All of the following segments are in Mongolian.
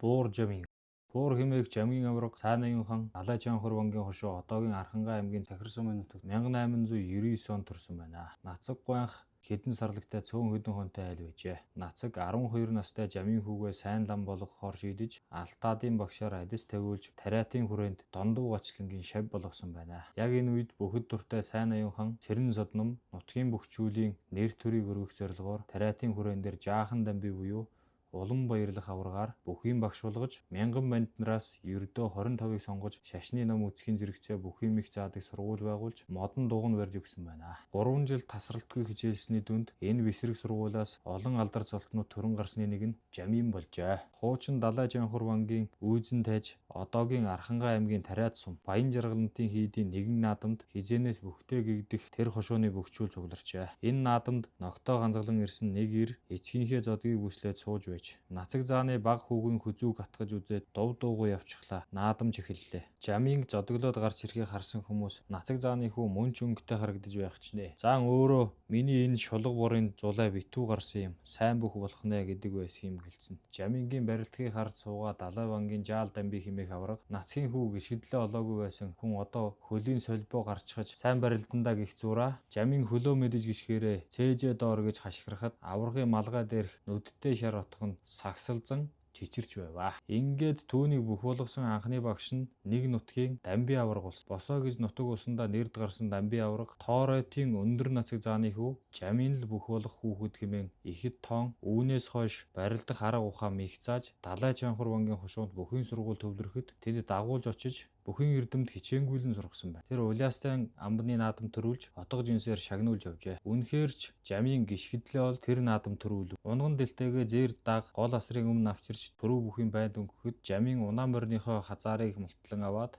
Буур Жамин. Буур хэмээх Жамгийн аварга Цаанаюн хан Далай Чанхар вангийн хошуу одоогийн Архангай аймгийн Цахир сумын нутагт 1899 онд төрсэн байна. Нацаг гуанх хэдэн сарлагтай цөөн хэдэн хонтой айл байжээ. Нацаг 12 настай Жамын хүүгээ сайн лам болгохоор шийдэж, Алтаадын багшаар адис тавиулж, тариатын хүрээнд Дондов гачлангийн шав болгосон байна. Яг энэ үед бүхэд дуртай Сайн аюун хан Цэрэн содном нутгийн бөхчүүлийн нэр төрийг өргөх зорилгоор тариатын хүрээн дээр жаахан дамби буюу улам баярлах аваргаар бүхийн багш болгож, мянган манднараас ердөө 25-ыг сонгож, шашны ном үзэхийн зэрэгцээ бүх юм их заадаг сургууль байгуулж, модон дугуй барьж өгсөн байна. 3 жил тасралтгүй хичээлсний дүнд энэ бэсрэг сургуулиас олон алдар золтнууд төрөн гарсны нэг нь Жамин болжээ. Хуучин Далай Жанхур вангийн үүзэн тайж одоогийн Архангай аймгийн Тариад сум Баян жаргалантын хийдийн нэгэн наадамд хизээнээс бүхтэй гэгдэх тэр хошууны бөхчүүл цугларчээ. Энэ наадамд ногтоо ганцаглан ирсэн нэг эр эцгийнхээ зодгийг бүслээд сууж байж нацаг зааны баг хүүгийн хүзүүг атгаж үзээд дув дуугүй явчихлаа. Наадамж эхэллээ. Жаминг зодоглоод гарч ирэхийг харсан хүмүүс нацаг зааны хүү мөн ч өнгөтэй харагдаж байх ч нэ. Заан өөрөө миний энэ шулга бурын зулай битүү гарсан юм. Сайн бүх болох нэ гэдэг байсан юм гэлцэн. Жамингийн барилдахыг харж суугаа Далай вангийн жаал дамби хэмээх аварга нацгийн хүү гიშгэдлээ олоогүй байсан хүн одоо хөлийн солбоо гарчхаж сайн барилдандаа гих зураа Жамин хөлөө мэдэж гიშгээрээ цээжээ доор гэж хашгирахад аваргын малгай дээрх нүдтэй шар отхон сагсалзан чичирч байваа. Ингээд түүнийг бүх болгосон анхны багш нь нэг нутгийн Дамби аварга улс. Босоо гэж нутаг усандаа нэрд гарсан Дамби аварга Тооройтын өндөр нацаг зааны хүү Жамин л бүх болох хүүхэд хэмээн ихэд тоон үүнээс хойш барилдах арга ухаан их зааж, Далай Чанхар вангийн хошуунд бүхийн сургууль төвлөрөхөд тэд дагуулж очиж бүхийн эрдэмт хичээнгүйлэн сургасан байна. Тэр Улиастан амбны наадам төрүүлж, отго жинсээр шагнуулж явжээ. Үнэхээр ч Жамын гიშгэдлээ бол тэр наадам төрүүлв. Унган дэлтэйгээ зээр даг гол асрын өмнө авчирч түрүү бүхийн байнд өнгөхөд Жамын унаа морийнхоо хазаарыг мултлан аваад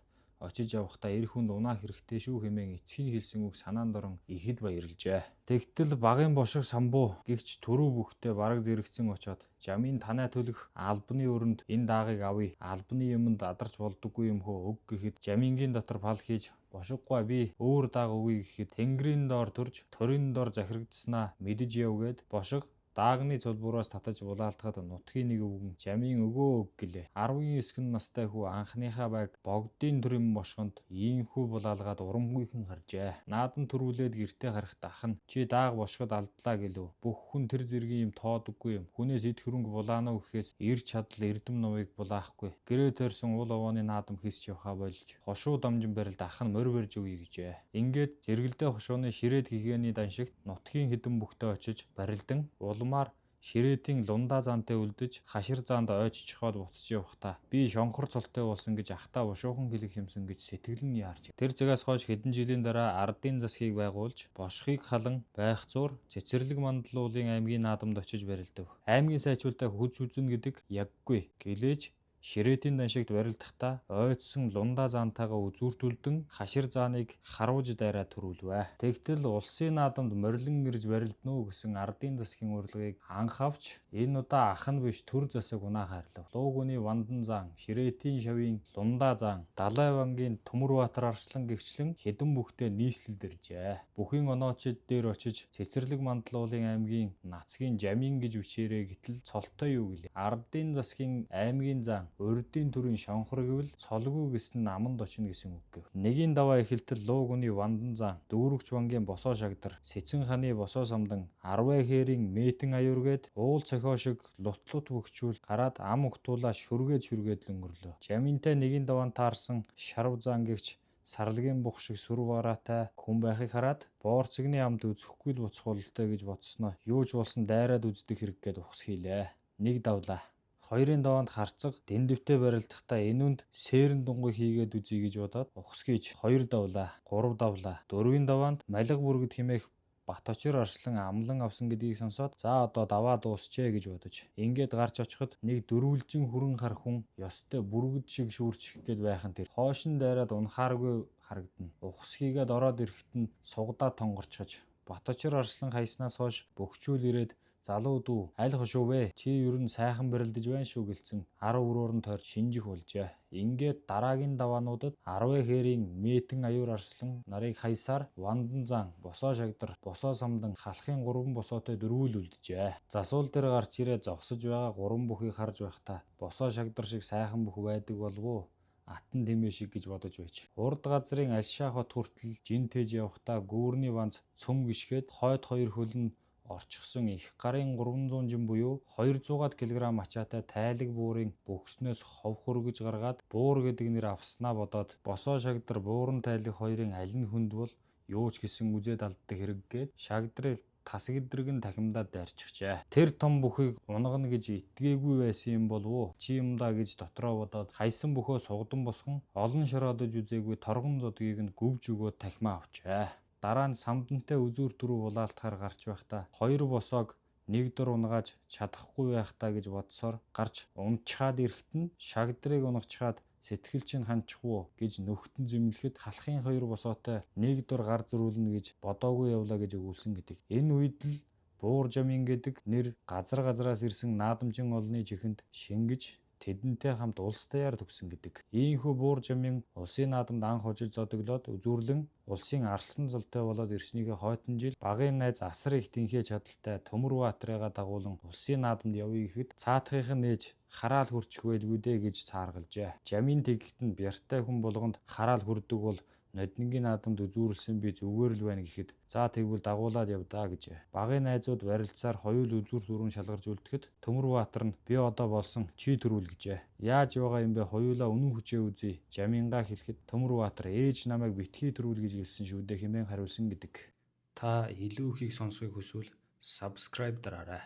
очиж явахдаа эр хүнд унаа хэрэгтэй шүү хэмээн эцгийн хэлсэн үг санаанд орон ихэд баярлжээ. Тэгтэл багын бошиг самбуу гихч түрүү бүхтээ бараг зэрэгцэн очоод Жамын танай төлөх албаны өрөнд энэ даагийг авъя. Албаны юмд адарч болдоггүй юм хөө өг гэхэд Жамингийн дотор пал хийж бошиггүй би өөр даага өгье гэхэд тэнгэрийн доор төрж төрийн доор захирагдсанаа мэдэж яв гэд бошиг даагны цулбуураас татаж булаалтахад нутгийн нэг өвгөн Жамын өгөө өг гэлээ. 19 настай хүү анхныхаа байг богдын төрийн бошгонд ийхүү булаалгаад урамгүйхэн гарчээ. Наадан төрүүлээд гэртээ харахад ах нь чи дааг бошгод алдлаа гэлөө. Бүх хүн тэр зэргийн юм тоодоггүй юм. Хүнээс эд хөрөнгө булаана уу гэхээс эр чадал эрдэм новыг булаахгүй. Гэрээ тойрсон уул овооны наадам хийсч явхаа болж хошуу дамжин барилд ах нь морь барьж өгье гэжээ. Ингээд зэрэгэлдээ хошууны ширээд гэгээний даншигт нутгийн хэдэн бүхтэй очиж барилдан улмаар ширээдийн лундаа заантай үлдэж хашир заанд ойччихоод буцаж явахдаа би шонхор цолтой болсон гэж ахтаа бушуухан хэлэх юмсан гэж сэтгэл нь яарч. Тэр цагаас хойш хэдэн жилийн дараа ардын засгийг байгуулж бошхыг халан байх зуур цэцэрлэг мандлуулын аймгийн наадамд очиж барилдав. Аймгийн сайчуултай хүз хүзэн гэдэг яггүй. Гэлээж ширээдийн даншигт барилдахдаа ойдсон лундаа заантайгаа үзүүртүүлдэн хашир зааныг харууж дайраа төрүүлвэ. Тэгтэл улсын наадамд морилон ирж барилдана уу гэсэн ардын засгийн урилгыг анх авч энэ удаа ах нь биш төр засаг унаа хайрлав. Луугүний Вандан заан, Ширээдийн шавийн Лундаа заан, Далай вангийн Төмөрбаатар Арслан гэгчлэн хэдэн бүхтэй нийслэлд иржээ. Бүхийн оноочид дээр очиж Цэцэрлэг мандлуулын аймгийн нацгийн Жамин гэж бичээрэй гэтэл цолтой юу гэлээ. Ардын засгийн аймгийн заан урдын төрийн шонхор гэвэл цолгүй гэсэн нь аманд очино гэсэн үг гэв. Нэгийн даваа эхэлтэл Луугүний Вандан заан, Дүүрэгч вангийн Босоо шагдар, Сэцэн ханы Босоо самдан, Арвай хээрийн Мэтэн аюур гээд уул цохио шиг лут лут бөхчүүл гараад ам угтуулаа шүргээд шүргээд л өнгөрлөө. Жаминтай нэгийн даваан таарсан Шарв заан гэгч сарлагын бух шиг сүр бараатай хүн байхыг хараад боорцогны амд үзэхгүй л буцах бололтой гэж бодсноо. Юу ч болсон дайраад үздэг хэрэг гээд ухас хийлээ. Нэг давлаа. Хоёрын даваанд харцаг дэндвтэй барилдахдаа энүүнд сээрэн дунгуй хийгээд үзье гэж бодоод ухас хийж хоёр давлаа, гурав давлаа. Дөрвийн даваанд малга бүргэд хэмээх Баточор Арслан амлан авсан гэдгийг сонсоод за одоо даваа дуусчээ гэж бодож ингээд гарч очиход нэг дөрвөлжин хүрэн хар хүн ёстой бүргэд шиг шүүрчих гээд байх нь тэр хоош нь дайраад унахааргүй харагдана. Ухас хийгээд ороод ирэхэд нь сугадаа тонгорчхож Баточор Арслан хайснаас хойш бөхчүүл ирээд "Залуу дүү, аль хошуу вэ? Чи ер нь сайхан барилдаж байна шүү" гэлцэн ар өрөөр нь тойрч шинжих болжээ. Ингээд дараагийн даваануудад Арвай хээрийн Мэтэн аюур арслан нарыг хайсаар Вандан зан, Босоо шагдар, Босоо самдан, Халахын 3 босоотой дөрвөл үлджээ. Засуул дээр гарч ирээ зогсож байгаа 3 бүхийг харж байхдаа босоо шагдар шиг сайхан бүх байдаг болов уу? Атан тэмээ шиг гэж бодож байж. Урд газрын Альшаа хот хүртэл жин тээж явхдаа гүүрний банз цөм гიშгээд хойд хоёр хөл нь орчихсон их гарын 300 жин буюу 200-аад кг ачаатай тайлаг буурын бөхснөөс хов хөргөж гаргаад буур гэдэг нэр авснаа бодоод босоо шагдар, бууран тайлаг хоёрын аль нь хүнд бол юу ч гэсэн үзээд алддаг хэрэг гээд шагдрыг тас гэдрэг нь тахимдаад дайрчихжээ. Тэр том бүхийг унгана гэж итгээгүй байсан юм болов уу? Чи юм да гэж дотроо бодоод хайсан бөхөө сугдан босгон олон шороодож үзээгүй торгон зодгийг нь гүвж өгөөд тахимаа авчээ. Дараа нь самдантай үзүүр түрүү булаалтахаар гарч байхдаа хоёр босоог нэг дор унгааж чадахгүй байх та гэж бодсоор гарч унчхаад ирэхэд нь шагдрыг унгачхаад сэтгэл чинь ханчих уу гэж нөхтөн зэмлэхэд халахын хоёр босоотой нэг дор гар зөрүүлнэ гэж бодоогүй явлаа гэж өгүүлсэн гэдэг. Энэ үед л Буур жамын гэдэг нэр газар газраас ирсэн наадамжин олны жихэнд шингэж тэдэнтэй хамт улс даяар төгсөн гэдэг. Ийхүү Буур жамын улсын наадамд анх хожиж зодоглоод үзүүрлэн улсын арслан золтой болоод ирснийхээ хойтон жил багын найз асар их тэнхээ чадалтай Төмөр Баатарыгаа дагуулan улсын наадамд явъя гэхэд цаадахынх нь нээж хараал хүрчих байлгүй дээ гэж цааргалжээ. Жамын тэгэхэд нь бяртай хүн болгонд хараал хүрдэг бол ноднингийн наадамд үзүүрлсэн би зүгээр л байна гэхэд за тэгвэл дагуулад явдаа гэжээ. Багын найзууд барилцсаар хоёул үзүүр түрүүн шалгарч үлдэхэд Төмөр Баатар нь би одоо болсон, чи төрүүл гэжээ. Яаж байгаа юм бэ, хоёулаа үнэн хүчээ үзье. Жамингаа хэлэхэд Төмөр Баатар ээж намайг битгий төрүүл гэж хэлсэн шүү дээ хэмээн хариулсан гэдэг. Та илүү ихийг сонсохыг хүсвэл subscribe дараарай.